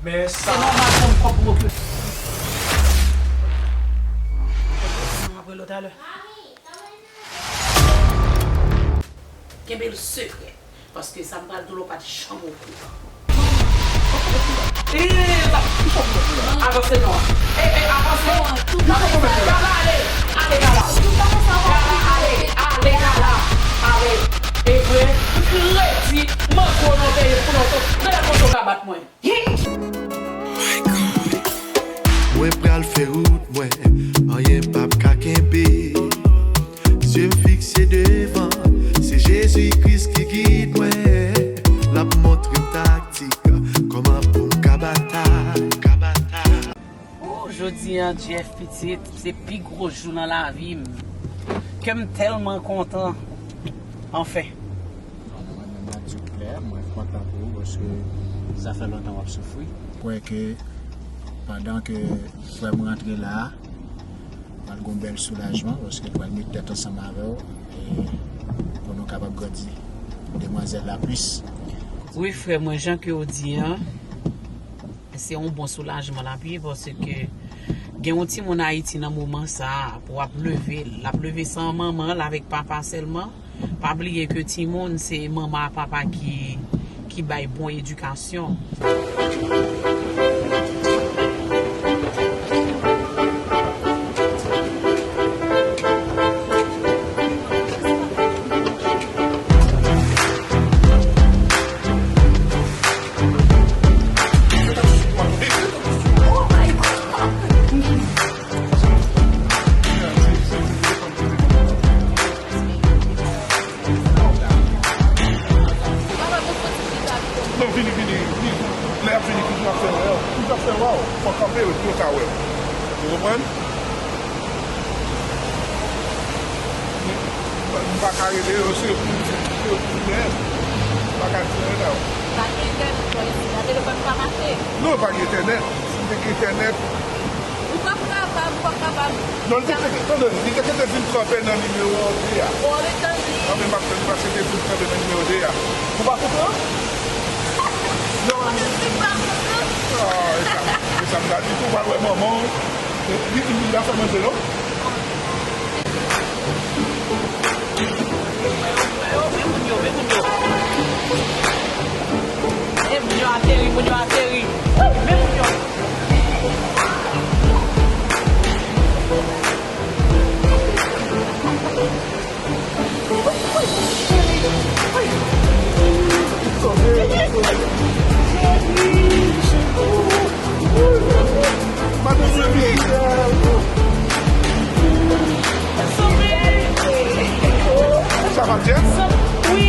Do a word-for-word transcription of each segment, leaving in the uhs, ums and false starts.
Men sa. Se nòmal pou m kòb pou m okipe. Mwen ap rele w talè. Kenbe l sekrè. Paske sa m pral di w la, w pa t janm okouran. Ee, sa, ki fòk mwen di la? Avanse non. Ee, ee, avanse. Gala, ale. Ale, Gala. Gala, ale. Ale, Gala. Ale. E vre, m kredi, manke w nan peye pou nan to. Gade konsa w ka bat mwen. Mwen pral fè wout mwen, anyen p ap ka kenbe. Zye m fikse devan, se Jezi Kris ki gid mwen. L ap montre m taktik, kòman pou m ka batay, ka batay. Ou, jodi a, Jeff pitit, se pi gwo jou nan lavi m. Kè m tèlman kontan. Anfen. Non, mwen menm, m ap di w klè, mwen kontan pou ou, paske sa fè lontan w ap soufri. Kwè ke pandan ke frè m rantre la a, pral gon bèl soulajman, paske l pral met tèt ansanm avè w, e pou nou kapab grandi demwazèl la plis. Wi, frè mwen, jan ke w di an, se yon bon soulajman l ap ye, paske gen yon timoun Ayiti nan moman sa a, pou w ap leve l, l ap leve san manman l, avèk papa sèlman. Pa bliye ke timoun, se manman ak papa ki, ki bay bon edikasyon. Non, vini, vini, vini. Lè y ap vini, ki jan ap fè wè w. Ki jan ap fè wè w. Fò w kanpe yo, pou yo ka wè w. Ou konprann? M pa ka rele yo, se pou, se pou mwen. M pa ka di anyen la. Pa gen entènèt bò isit la, telefòn pa mache. Non, pa gen entènèt. Si te gen entènèt. Ou p ap kapab, ou p ap kapab. Non, li te, te, tande, li te, te vin kanpe nan nimewo de a. Bon, li tande. An, men m ap tann li paske li te vin kanpe nan nimewo de a. Ou pa konprann? Non. Li pa konprann. Ah, e sa, e sa m ta di tou, ou pa wè manman w. Li, li, li la fè manje, non? Men moun yo, men moun yo. Men moun yo ateri, moun yo ateri. Men moun yo. Sa va, Jeff? Wi,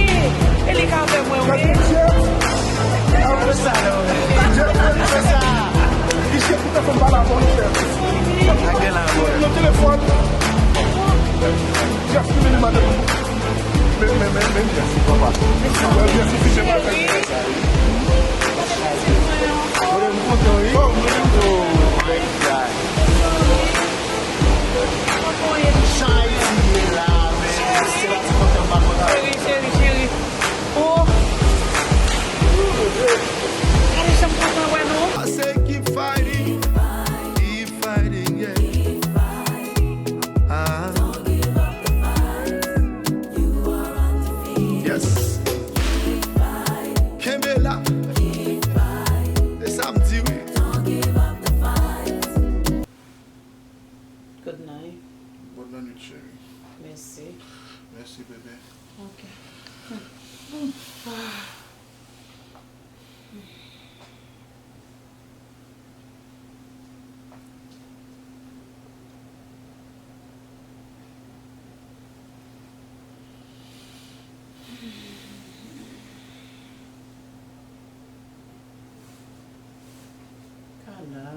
e li ka avè mwen, wi. Jeff, Jeff, Jeff, fè sa. Li chèf pou telefòn pa la, bon, Jeff. Nan telefòn. Jeff, ki vini madanm. Men, men, men, men, Jeff, papa. Jeff, ki vini madanm. Mwen kontan, wi. Oh, mwen kontan. Jan Ayiti ye la, men se la ti kontan m pa kontan. Cheri, cheri, cheri. Oh. Gade jan m kontan wè nou. I say keep fighting, keep fighting, yeah. Ah. Yes. Kenbe la. Se sa m di, wi. Good night. Bonne nuit, chérie. Mèsi. Mèsi, bebe. Ok. Kala.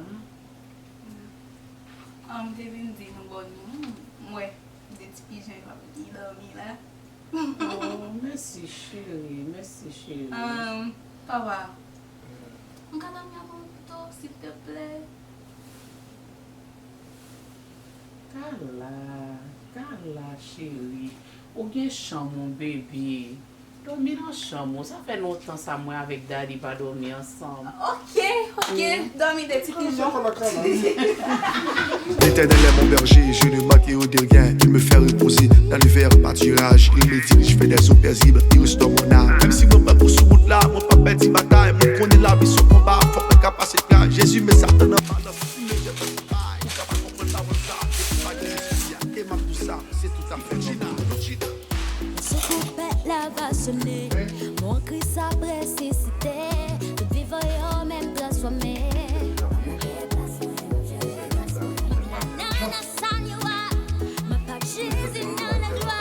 An, m te vin di nou bòn nou. M wè de ti pijan yo ap dòmi la. Oh, mèsi, cheri. Mèsi, cheri. Ahn, papa, m ka dòmi avè w pito, silteplè? Kala, Kala, cheri. Ou gen chanm ou, baby. Dòmi nan chanm ou, sa fè lontan sa mwen avèk Daddy pa dòmi ansanm. Ok, ok, dòmi de ti pijon. L'Éternel est mon berger, je ne manquerai de rien. Il me fait reposer dans les verts pâturages. Il me dirige vers des eaux paisibles, il restaure mon âme. Menm si mwen pè pou sou wout la, mwen pa pèdi batay. Mwen konnen lavi se yon konba, fòk mwen ka pase. Jezi met Satan nan balan. Mwen se koupèt la va sone. Mon Kris ap resisite. Tout vivan yo menm transfòme. Mwen la nan sa yo a. M ap ak Jezi nan laglwa.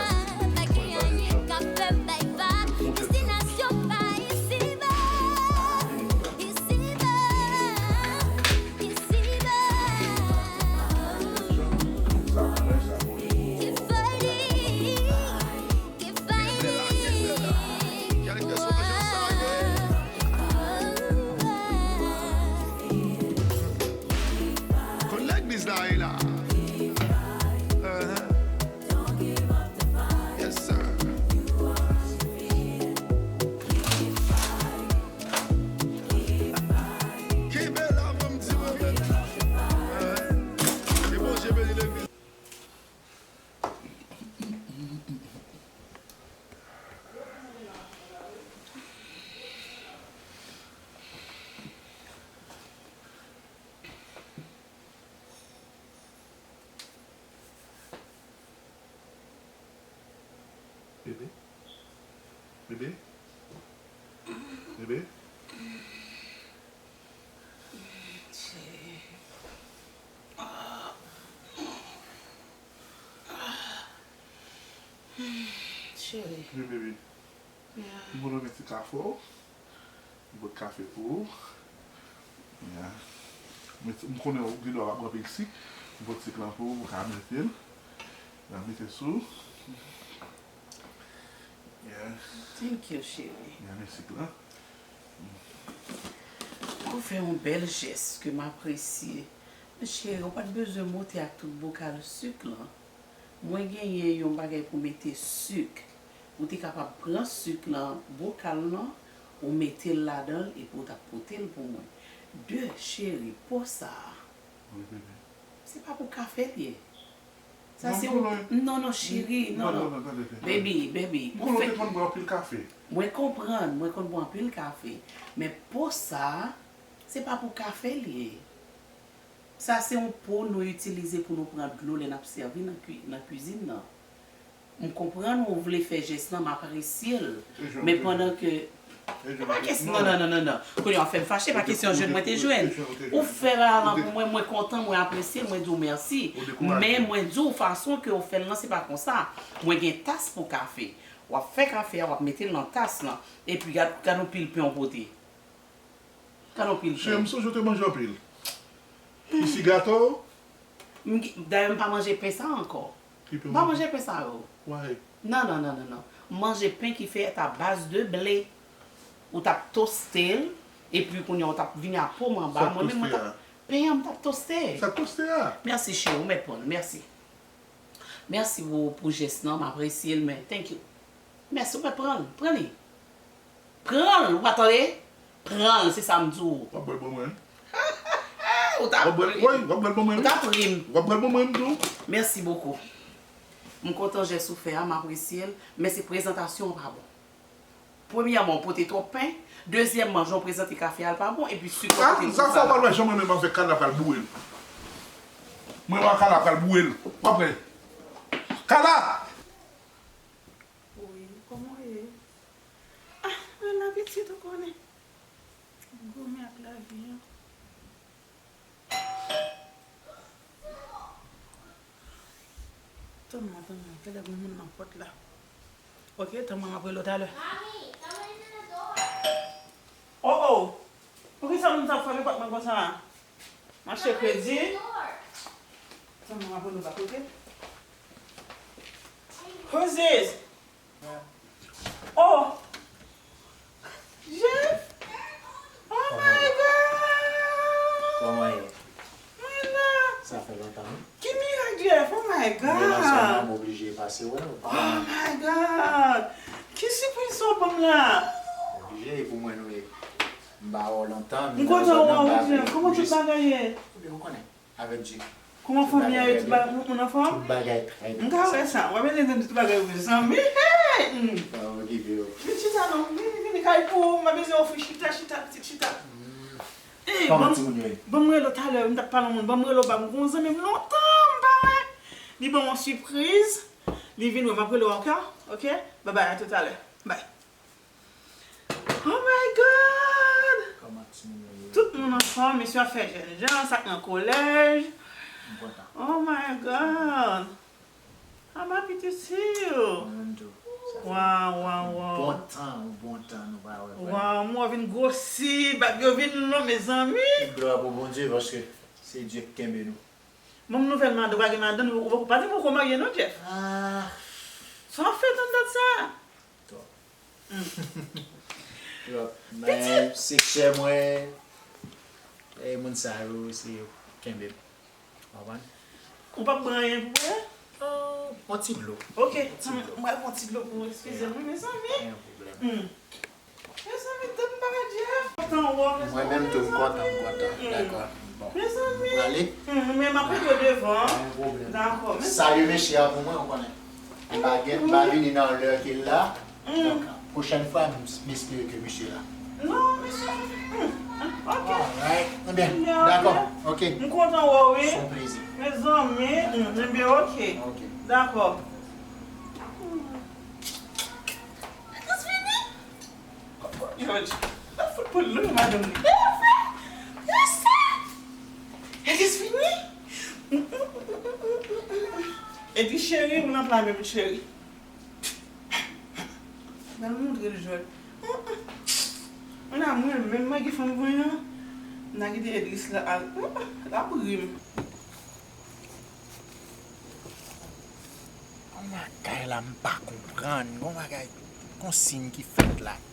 Pa gen anyen k ap fè m bay vag. Destinasyon pa isiba. Isiba. Konn legliz la ye la. Yes sir. Kenbe la pou m di mwen menm. Ke Bondye beni legliz. Bebe? Bebe? Bebe? Cheri. Cheri. Wi, bebe. M pote yon ti kafe w. M pote kafe pou ou. M konnen ou gen dwa pa bwè anpil sik. M pote sik lan pou ou, ou ka mete l. Ou ka mete sou. Thank you, cheri. Mete sik lan. Ou fè yon bèl jès ke m apresye. Men cheri, ou pa t bezwen monte ak tout bokal sik lan. Mwen genyen yon bagay pou mete sik. Ou te kapab pran sik lan bokal lan, ou mete l ladan l epi ou t ap pote l pou mwen. De, cheri, po sa a, se pa pou kafe l ye. Sa se yon. Non, non, cheri, non, non. Baby, baby. Ou fè. Mwen konprann, mwen konn bwè anpil kafe. Men po sa a, se pa pou kafe l ye. Sa se yon po nou itilize pou nou pran dlo lè n ap sèvi nan kwi, nan kwizin nan. M konprann ou vle fè jès lan, m apresye l. Men pandan ke. E pa kesyon, non, non, non, non, non. Kounye a w ap fè m fache, pa kesyon jwenn mwen te jwenn. Ou fè bagay lan pou mwen, mwen kontan, mwen apresye l, mwen di w mèsi. Men mwen di w fason ke w fè l lan, se pa konsa. Mwen gen tas pou kafe. W ap fè kafe a, w ap mete l nan tas lan. Epi gad, gad yon pil pen w pote. Gad yon pil pen. Cheri, m sonje w te manje anpil. Isi gato. Dayè m pa manje pen sa ankò. M pa manje pen sa yo. Why? Non, non, non, non, non. M manje pen ki fèt a baz de ble. Ou t ap toste l, epi kounye a ou t ap vini a po m anba. Mwen menm mwen t ap. Pen an m t ap toste. Sa toste a? Mèsi cheri, ou mèt pran l. Mèsi. Mèsi pou, pou jès lan, m apresye l, men thank you. Mèsi, ou mèt pran l. Pran li. Pran l, ou pa tande? Pran l, se sa m di w. W ap bwè l ban mwen? Ou t ap ri m. Wi, w ap bwè l ban mwen. Ou t ap ri m. W ap bwè l ban mwen, m di w. Mèsi bokou. M kontan jès ou fè a, m apresye l, men se prezantasyon an pa bon. Premyèman, ou pote twòp pen, dezyèmman, jan w prezante kafe a, l pa bon, epi sik ou pote l pou sa. Sa fè w pral wè jan mwen menm avèk Kala pral boure l. Mwen wè Kala pral boure l. W ap wè. Kala! Wi, kòman w ye? Ah, mwen la pitit ou konnen. Goumen ak lavi an. Tann mwen, tann mwen, genlè gen moun nan pòt la. Ok, tann mwen, m ap rele w talè. Oh oh! Poukisa moun sa ap frape pòt mwen konsa a? M achte kredi. Tann mwen, m ap rele w bak, ok? Who's this? Oh! Jeff! Oh my God! Kòman ye? Mwen la! Sa fè lontan wi. Ki mirak Jeff? Oh my God! Mwen nan zòn nan, m oblije pase wè w. Oh my God! Ki sipriz sa w ban m la? Oblije, e pou mwen nou ye. M pa wè w lontan, m nan zòn nan, m pa vle. Kòman tout bagay ye? Ebyen, ou konnen, avèk Dye. Kòman fanmi a ye, tout bagay, moun anfòm? Tout bagay trè byen. M ka wè sa. W ap ede nou tout bagay yo, mezanmi. Hey! Vin chita non. Vini, vini, kay pou ou. M pa bezwen ofri chita, chita, pitit, chita. Hey, kòman timoun yo ye? Ban m rele w talè, m t ap pale yon moun. Ban m rele w, ba m gon zanmi m lontan m pa wè. Li ban m yon sipriz. Li vin wè, m ap rele w ankò, oke? Babay, a toutalè. Bay. Oh my God! Kòman timoun yo ye? Tout moun anfòm, mesye ap fè jènjan, sa k nan kolèj. M kontan. Oh my God! I'm happy to see you. Mwen menm tou. Sa fè yon bon tan, yon bon tan nou pa wè, vrèman. Waw, m wè w vin gwosi, bab yo vin long, mezanmi. Tout glwa pou Bondye, paske se Dye k kenbe nou. Ban m nouvèl madanm, ou pa gen madanm, ou pa di m ou poko marye non, Jeff. Ah. Sa w ap fè tann dat sa? Twòp. Twòp. Men se chè mwen, e moun sa yo, se yo kenbe m. Konprann? Ou p ap bwè anyen pou bwè? Oh, yon ti dlo. Ok, yon ti dlo. M pral pran ti dlo pou ou, eskize m, wi, mezanmi. Pa gen pwoblèm. Mezanmi, tann bagay Jeff. Kontan wè w, mezanmi. Mwen menm tou, m kontan, m kontan. Dakò. Bon. Mezanmi. M prale. Men m ap rete w devan. Pa gen pwoblèm. Dakò. Salye mesye a pou mwen, ou konnen. M pa gen, m pa vini nan lè ke l la. Donk, pwochèn fwa, m, m espere ke misye la. Non, misye. Ok. Alright. Ebyen, dakò. Ok. M kontan wè w, wi. Se yon plezi. Mezanmi. Ebyen, ok. Ok. Dakò. Etis vini. Kòkò Jòj. L ap fout pou l lwen madanm li. Etis vini. Etis cheri, m nan pla menm cheri. Ban m montre l Jòj. Mwen la mwen menm mwen ki fanm vanyan. M ta kite Edris la al. L ap ri m. Gon bagay la m pa konprann. Gon bagay, gon siy ki fèt la k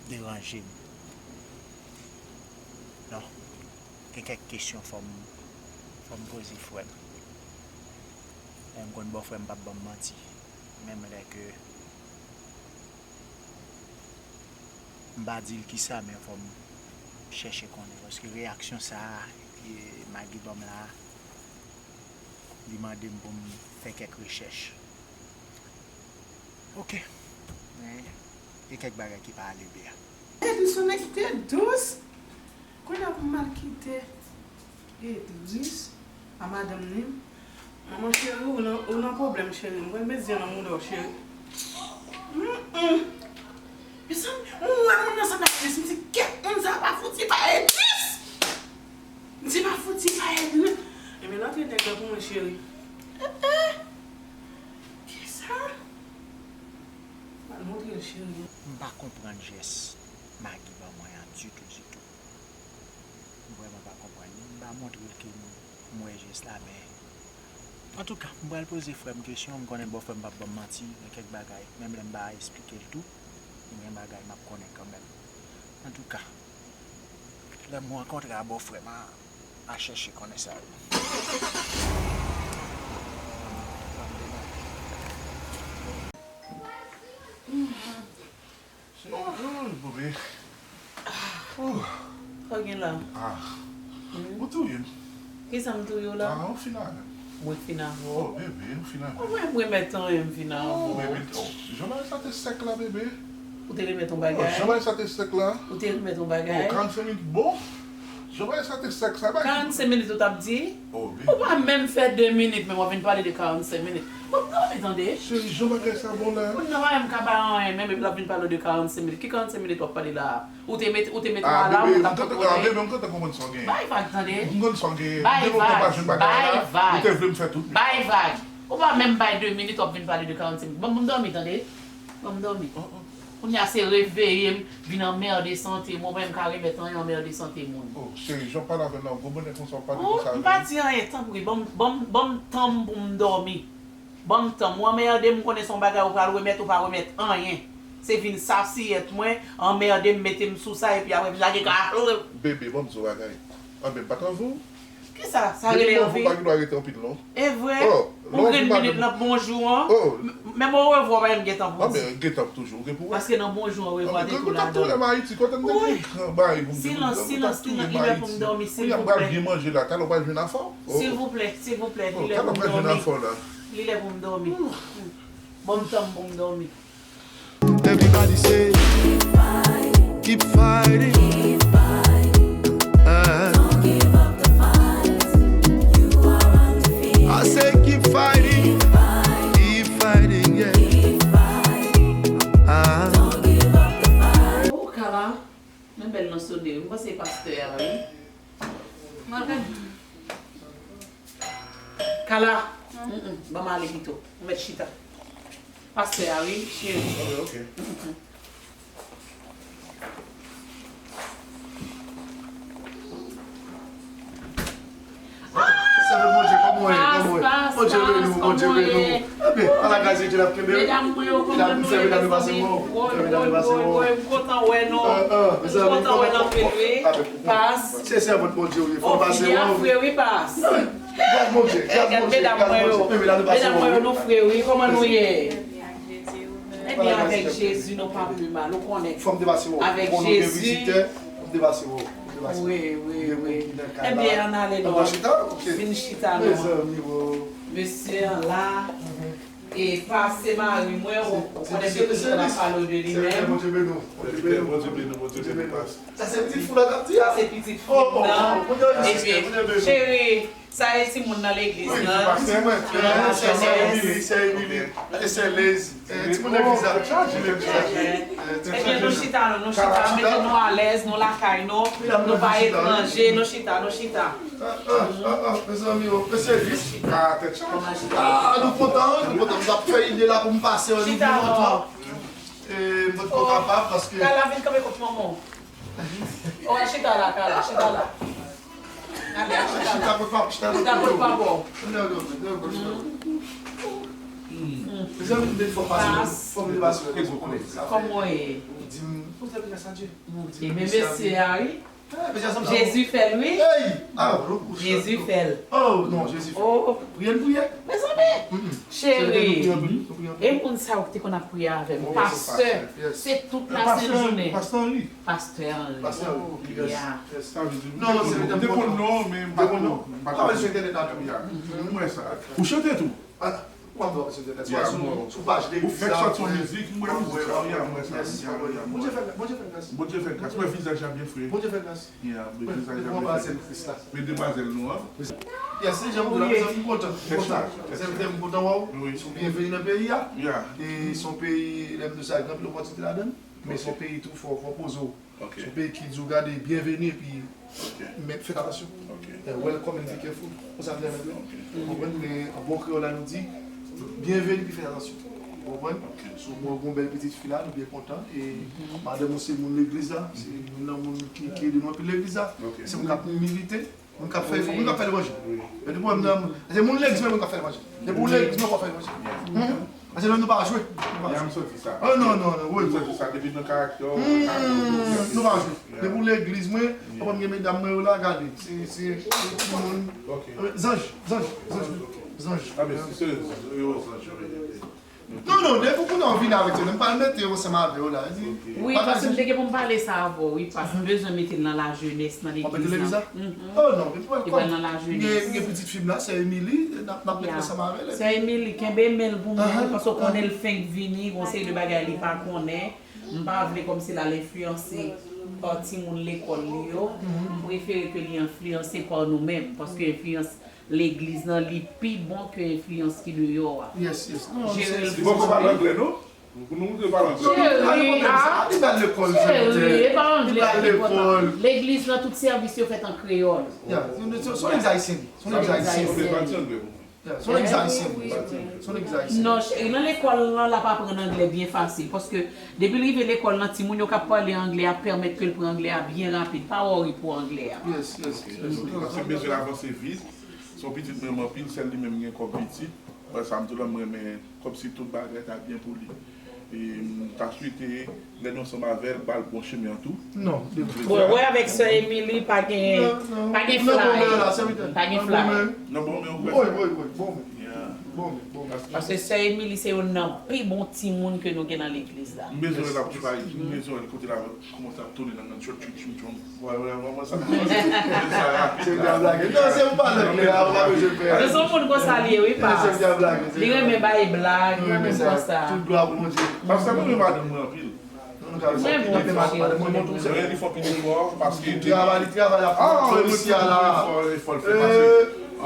deranje m. Non. Gen kèk kesyon fò m, fò m poze frè m. E m konn bòfrè m p ap ban m manti. Menm lè ke m pa di l kisa, men fò m chèche konnen. Paske reyaksyon sa a, e, Maggie ban m la, li mande m pou m fè kèk rechèch. Ok. Men, gen kèk bagay ki pa ale byen. Edris, yon nèg ki te dous. Kounye a pou m al kite Edris a madanm li. Manman cheri, ou nan, ou nan pwoblèm, cheri. M pral met zen nan mouda w, cheri. Mm, mm. Mezanmi, m wè moun nan sanble ak Edris. M di, kèt, moun sa pa fouti pa Edris. M di, pa fouti pa Edris. Ebyen, l antre nèg la pou mwen, cheri. Eh, eh. Kisa? M al montre l, cheri. M pa konprann jès Maggie ban mwen an ditou, ditou. M vrèman pa konprann li. M pa montre l ke m, m wè jès la, men antouka, m pral poze frè m kesyon. M konnen bòfrè m p ap ban m manti, gen kèk bagay, menm lè m pa esplike l tou, men gen bagay m ap konnen kanmenm. Antouka, lè m rankontre a bòfrè m a, a chèche konnen sa yo. Sinon, oh, bobe. Oh. Sa w gen la? Ah. Hmm? Ou touye m. Kisa m touye w la? Ah, ou fin avè m. Mwen fin avè w? Oh, bebe, ou fin avè m. Ou wè m remèt anyen, m fin avè w. Oh, bebe, oh. Jan bagay sa te sèk la, bebe. Ou te remèt yon bagay? Oh, jan bagay sa te sèk la. Ou te remèt yon bagay? Oh, karannsenk minit bon. Jan bagay sa te sèk sa, bagay. Karannsenk minit ou t ap di? Oh, bebe. Ou pa menm fè de minit, men w ap vin pale de karannsenk minit. Bon, non, men tande. Cheri, jan bagay sa bon la. Moun nan pa menm ka bay anyen, menm epi l ap vin pale w de karannsenk minit. Ki karannsenk minit w ap pale la a? Ou te met, ou te met alam, ou t ap konnen. Ah, bebe, m kontan konprann sa w genyen. Bay vag, tande. M konn sa w genyen. Bay vag, bay vag. Ou te vle m fè tout. Bay vag. Ou pa menm bay de minit, w ap vin pale de karannsenk minit. Ban m dòmi, tande. Ban m dòmi. Oh, oh. Kounye a se reveye m, vin anmède sante moun, mwen m ka remèt anyen anmède sante moun. Oh, cheri, jan w pale avè m nan, gwo bonè konsa w pale konsa avè m. Oh, m pa di anyen, tanpri, ban m, ban m, ban m tan m pou m dòmi. Ban m tan m. Ou anmède m, m konnen se yon bagay ou pral remèt, ou pa remèt anyen. Se vin sasiyèt mwen, anmède m, mete m sou sa, epi apre vin lage kachou. Bebe, ban m di w yon bagay. Anben, m pa t anvi w. Kisa? Sa rele anvi? Depi m anvi w, pa gen dwa rete anpil, non. E vre? Oh, Pou grenn minit nan bonjou an. Oh. M- Menm orevwa, w pa janm gen tan pou di. Ah, ben, gen tan toujou, gen pou wè. Paske nan bonjou, orevwa te tou ladan. Wi. Silans, silans, silans, li lè pou m dòmi, silvouplè. Kounya m pral byen manje la, talè w pral jwenn afè w. Oh. Silvouplè, silvouplè, li lè pou m dòmi. Talè w pral jwenn afè w la. Li lè pou m dòmi. Ban m tan m pou m dòmi. Everybody say, keep fighting. Keep fighting. Keep fighting. Uh-huh. Don't give up the fight. You are undefeated. I say, keep fighting. Keep fighting. Keep fighting, yeah. Keep fighting. Uh-huh. Don't give up the fight. Oh, Kala, men bèl nan sone wi. M panse pastè a wi. Kala, mm, mm, ban m ale pito. Ou mèt chita. Pastè a, wi, cheri. Ok, ok. Mm, mm. Sèvant Bondye, kòman w ye? Kòman w ye? Bondye beni w, Bondye beni w. Ebyen, ala gaz Bondye ap kenbe w. Medam mwen yo, kòman nou ye, mezanmi? Woy, woy, woy, woy, m kontan wè nou. M kontan wè nou anpil, wi. Pas. Se sèvant Bondye w ye, fò w pase w. Fre wi, pas. Gad Bondye, gad Bondye, gad Bondye. Medam mwen yo, nou fre wi, kòman nou ye? Ebyen, avèk Jezi, nou pa pi mal, ou konnen. Fò m te pase w. Avèk Jezi. Fò m te pase w. Wi, wi, wi. Ebyen, ann ale non. Vin chita non. Mezanmi, o. Mesye an la. E pas se mari mwen, ou, ou konnen se toujou n ap pale w de li menm. Bondye beni w, Bondye beni w, Bondye beni w, Bondye beni w, pas. Sa se pitit fou la k ap di a? Sa se pitit fou nan. Ebyen, cheri, sa e timoun nan legliz lan. Wi, pastè mwen. Sè Emily, sè Emily. E sè Lez. Timoun legliz la. Ebyen, nou chita, nou, nou chita, mete nou alèz, nou lakay nou, nou pa etranje, nou chita, nou chita. Ah, ah, ah, ah, mezanmi, o, mesye Lis. Ah, tèt chaje. Ah, nou kontan, nou kontan. M t ap fè ide la pou m pase, nou kontan. E, m pa t ko kapab, paske Kala, vin kanpe kot manman w. O, chita la, Kala, chita la. Chita kot papa, chita kot papa w. Mezanmi, m te fò pase, fò m te pase, kòman w ye? Di m, poze l gras a Dye. Ebyen, mesye a, wi. Jezi fè l, wi. Jezi fè l. Oh, non, Jezi fè l. Priye l, priye. Mezanmi, cheri, e moun sa yo ki te konn ap priye avè m, pastè, se tout la sent jounen. Pastè Henry. Pastè Henry. Pastè Henry. Wi, non, se te konn non, men m pa konn non. M pa konn sou entènèt la tou. Mwen sa. Ou chante tou? Ou ap vwa sou entènèt, sou, sou paj legliz la, ou fèk sòti yon mizik, m wè mizik sa, wi, m wè sa, wi, m wè. Bondye fè, Bondye fè gras. Bondye fè gras. M wè vizaj la byen fre. Bondye fè gras. Yeah, m wè vizaj la byen fre. Men demwazèl nou an. Yes, se jan m di la, mezanmi, m kontan, m kontan. Se m kontan wè w. Wi. Se w byenveni nan peyi a. Yeah. E se yon peyi, lè m di sa, gen anpil opòtinite ladan l, men se yon peyi tou fò, fò poze w. Ok. Se yon peyi ki di w gade, byenveni, epi men fèt atansyon. Ok. Eh, welcome and be careful. Konsa m di avèk yo. Ok. Ou konprann? Men an bon kreyòl la, nou di, byenveni, epi fèt atansyon. Ou konprann? Ok. So, mwen gen yon bèl pitit fi la, nou byen kontan. E madanm ou se moun legliz la, se youn nan moun ki, ki ede nou anpil legliz la. Ok. Se moun k ap milite. Moun k ap fè efò, moun k ap fè levanjil. Wi. Men depi w wè m nan, se moun legliz mwen, moun k ap fè levanjil. Depi w legliz mwen, w ap fè levanjil. Paske nou pa jwe. Nou pa jwe. Oh, non, non, non, wi, wi. M santi sa depi nan karaktè w. Nou pa jwe. Depi w legliz mwen, w ap gen medam mwen yo la, gade. Se, se, se timoun. Zanj, zanj, zanj, zanj. Ah, men si se yo zanj yo ye. Non, non, depi kounye a w vini avèk yo, m pral mete yo ansanm avè yo la. Wi, paske m te gen pou m pale sa avè w, wi, paske m bezwen mete l nan lajenès, nan legliz la. Oh, non, men pou wè kòm gen, gen pitit fi m la, sè Emily, n ap, n ap mete l ansanm avè l. Sè Emily, kenbe men l pou mwen, paske w konnen l fenk vini, gon seri de bagay li pa konnen. M pa vle kòmsi l al enfliyanse pa timoun lekòl li yo. M prefere ke li enfliyanse pa nou menm, paske enfliyans legliz nan, li pi bon ke enfliyans ki deyò a. Yes, yes. Non, jere l pou mwen. Fòk ou pale anglè, non? Pou nou, nou pale anglè. Cheri, ah, cheri, e pa anglè ki enpòtan. Legliz nan, tout sèvis yo fèt an kreyòl. Yeah, se, se, se legliz ayisyen. Se legliz ayisyen. Ok, pati anglè pou mwen. Yeah, se legliz ayisyen. Se legliz ayisyen. Non, cheri, nan lekòl lan, l ap aprann anglè byen fasil. Paske depi l rive lekòl lan, timoun yo k ap pale anglè a pèmèt ke l pran anglè a byen rapid. Pa worry pou anglè a. Yes, yes, yes. Paske m bezwen l avanse vit. Se yon pitit m renmen anpil, sèl li menm m gen kòm pitit. Sa m di w la, m renmen kòmsi tout bagay ta byen pou li. E m ta swete lè nou ansanm avè l, ba l bon chemen an tou. Non, depi. Bon, wè avèk sè Emily, pa gen, pa gen fly. Pa gen fly. Nan bon men, ou wè sa? Wi, wi, wi, bon men. Yeah. Bon, bon. Paske sè Emily se youn nan pi bon timoun ke nou gen nan legliz la. M bezwen wè l ap tchwayi, m bezwen wè l kote l ap kòmanse ap tounen nan tchwèp tchwip tchwip tchwip. Wè, wè, wè, wè, sa. Se vle blage. Non, se yon palè, men a, ou pa bezwen fè. Nou se yon moun konsa li ye, wi, pa. Se vle blage. Li renmen bay blag, li renmen konsa. Tout glwa pou Bondye. Paske mwen renmen madanm mwen anpil. Mwen bon, cheri. Li fè anpil efò, paske li travay, li travay, ap fè efò, efò l fè, paske,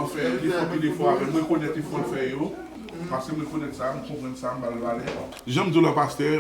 anfen, li fè anpil efò avè m, m rekonèt efò l fè yo, paske m rekonèt sa, m konprann sa, m ba l valè. Jan m di w la, pastè,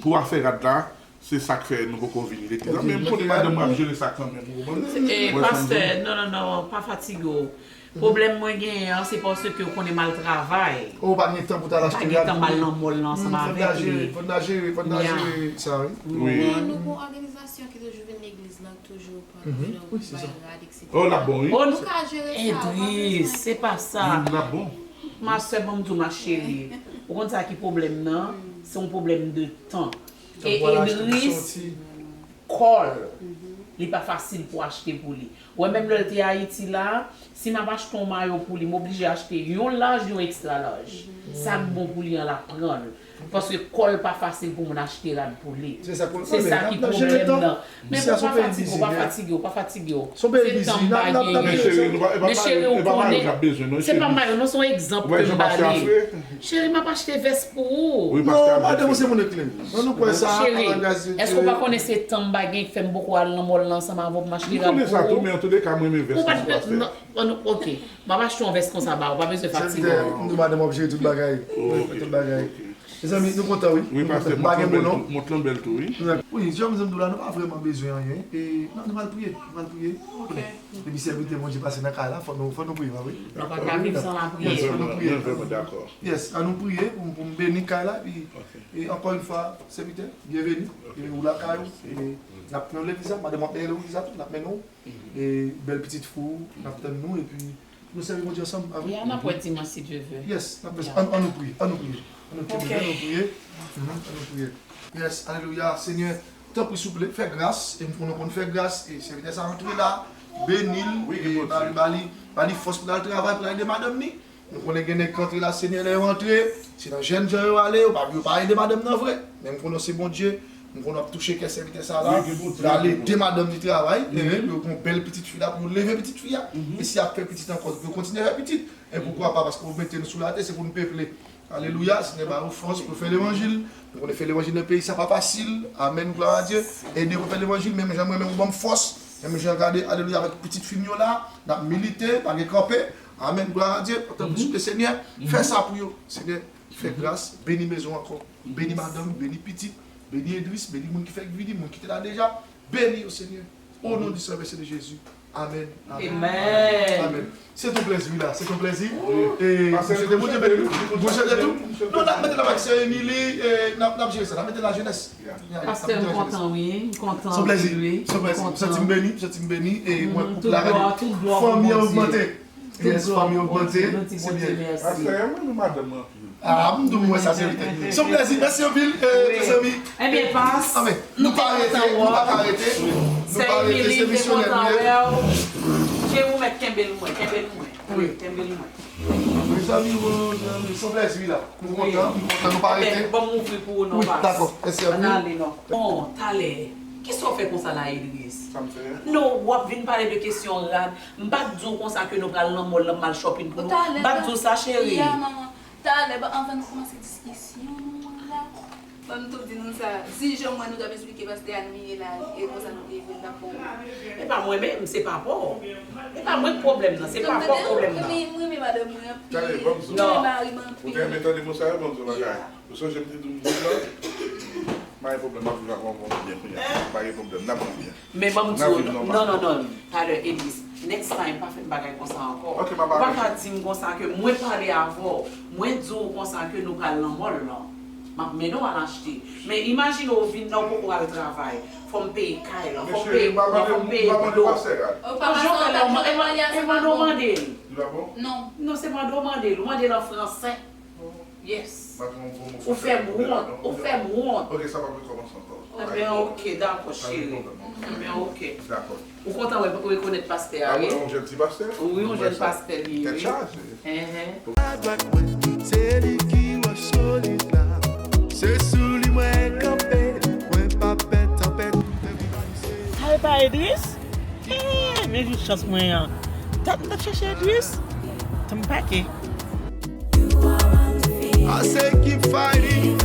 pou afè rad la, se sa k fè nou poko vin legliz la, men m konnen madanm mwen ap jere sa kanmenm, ou konprann? E, pastè, non, non, non, pa fatige w. Pwoblèm mwen genyen an, se paske w konnen m al travay. Oh, ou pa gen tan pou t al achte rad pou li. M pa gen tan m al nan mòl lan ansanm avèk li. Fò n ta jere, fò n ta jere, fò n ta jere sa, wi. Wi. Men nou gen yon òganizasyon ki toujou vin legliz la, ki toujou pran, you know, bay rad, et cetera. Oh, l ap bon, wi. Oh, nou ka jere sa, ou pa bezwen. Idris, se pa sa. L ap bon. Ma sè, ban m di w, ma chérie. Ou konn sa ki pwoblèm nan? Se yon pwoblèm de tan. E Idris, kò l, li pa fasil pou achte pou li. Ou wè, menm lè l te Ayiti la, si m ap achte yon mayo pou li, m oblije achte yon laj, yon extra laj. Sa k bon pou li an, l ap pran l. Paske kò l pa fasil pou moun achte rad pou li. Se sa ki pwoblèm nan. Men pa fatige w, pa fatige w, pa fatige w. Se tan m pa genyen. Men cheri, ou konnen, se pa mayo, non, se yon egzanp ke m ba li. Cheri, m ap achte vès pou ou. Non, madanm ou se moun ekle. Ann nou kwè sa, a la gras de Dye. Cheri, èske w pa konnen se tan m pa gen k fè m poko al nan mòl lan ansanm avè w pou m achte rad pou ou? M konnen sa tou, men antouleka, mwen renmen vès konsa, pastè. Non, ann nou, oke. M ap achte yon vès konsa ba ou, pa bezwen fatige w. M di madanm w ap jere tout bagay. Ou fè tout bagay. Mezanmi, nou kontan, wi. Wi, pastè, mont lan bèl tou, mont lan bèl tou, wi. Wi, jan m di w la, nou pa vrèman bezwen anyen. E, non, nou pral priye, nou pral priye. Depi sèvitè Bondye pase nan kay la, fò nou, fò nou priye, pa vre? Nou pa ka viv san lapriyè. Yes, fò nou priye. Mwen vrèman dakò. Yes, an nou priye pou, pou m beni kay la, epi, e ankò yon fwa, sèvitè, byenveni. E ou lakay ou, e n ap pran legliz la, madanm w ap mennen legliz la tou, n ap mennen w. E bèl pitit fi w, n ap tann nou, epi nou sèvi Bondye ansanm, pa vre? Ya, n ap wè dimanch, si Dye vle. Yes, n ap fè sa. An, an nou priye, an nou priye. An nou kenbe, an nou priye. Mhm, an nou priye. Yes, alelouya, Senyè. Tanpri, souple, fè gras, e m konnen w konn fè gras, e sèvitè sa rantre la, beni l, e ba li, ba li, ba li fòs pou l al travay, pou l al ede madanm ni. Nou konnen gen nèg k antre la, Senyè, lè yo antre, se nan jènjan yo ale, yo pa, yo pa ede madanm nan vre. Men m konnen w se Bondye, m konnen w ap touche kè sèvitè sa la, pou l al ede madanm ni travay, e pou yo gen yon bèl pitit fi la, pou yo leve pitit fi a. E si y ap fè pitit ankò, pou yo kontinye fè pitit. E poukwa pa, paske w mete nou sou latè, se pou n peple. Alelouya, Senyè ba yo fòs pou yo fè levanjil. Nou konnen fè levanjil nan peyi sa pa fasil. Amèn, glwa a Dye. Ede yo fè levanjil, menm jan mwen, menm ou ban m fòs. Menm jan gade, alelouya, avèk pitit fi m yo la, n ap milite, pa gen kanpe. Amèn, glwa a Dye. Tanpri, souple, Senyè, fè sa pou yo. Senyè, fè gras, beni mezon ankò. Beni madanm, beni pitit, beni Edris, beni moun ki fèk vini, moun ki te la deja. Beni yo, Senyè. O non di Sè vèse de Jezi. Amèn. Amèn. Amèn. Se ton plèzi, wi, la. Se ton plèzi. E, m swete Bondye beni w. Bondye beni w tou. Non, n ap mete l avèk sè Emily, e, n ap, n ap jere sa. N ap mete lajenès. Pastè, m kontan, wi. M kontan, wi. Se yon plèzi. Se yon plèzi. M santi m beni, m santi m beni. E, mwen, koup la, fanmi an ogmante. Yes, fanmi an ogmante. Se byen. Pastè, mwen, madanm mwen. Ah, m di w mwen sa se verite. Se yon plèzi, mèsi anpil, e, mezanmi. Ebyen, pas, nou pa rete, nou pa ka rete. Nou pa rete, se misyonè nou ye. Cheri, ou mèt kenbe l mwen, kenbe l mwen. Wi, kenbe l mwen. Mezanmi, mezanmi, se yon plèzi, wi, la. Nou kontan, nou kontan, nou pa rete. Bon, m ouvri pou ou, non, pas. Wi, dakò, mèsi anpil. Ann ale, non. Bon, talè, kisa w fè konsa la, Idris? Sa m fè? Non, w ap vin pale de kesyon rad. M pa t di w konsa ke nou pral nan mòl lan, m al shopping pou nou. M pa t di w sa, cheri. Ya, manman. Talè, bon, anvan nou kòmanse diskisyon nou an la, ban m tou di nou sa. Di jan mwen nou t ap esplike pastè Annie la, e konsa nou te vin nan fon. E pa mwen menm, se papa w. E pa mwen k pwoblèm nan, se papa w k pwoblèm nan. M renmen madanm mwen anpil. Talè, ban m di w. M renmen mari m anpil. Ou te renmen tande mo sa yo, ban m di w bagay. Ou sonje m te di w m di w la? Pa gen pwoblèm, m ap viv avè w byen kounye a. Pa gen pwoblèm, n ap viv byen. Men ban m di w, non, non, non, talè, Edris, next time, pa fè m bagay konsa ankò. Ou pa ka di m konsa ke mwen pale avè w, mwen di w konsa ke nou pral nan mòl lan. M ap mennen w al achte. Men imajine w vin la, w poko al travay. Fò m peye kay lan, fò m peye kouran, fò m peye dlo. Ou pa janm fè la, e mande w mande l. Non, se mande w mande l, ou mande l an fransè. Yes. Ou fè m wont, ou fè m wont. Ok, sa p ap rekòmanse ankò. Ebyen, ok, dakò, cheri. Ebyen, ok. Dakò. Ou kontan wè, rekonèt pastè a, Ah, wi? Yon jèn ti pastè? Wi, yon jèn pastè li ye, Tèt wi. chaje. Enhen. Adwat mwen, se li ki wòch solid la. Se sou li mwen kanpe, mwen pa pè tanpèt. Sa e pa Edris? Eh, men vin chans mwen an. Tap, m tap chèche Edris. Tanm pake. Ase ki fighting,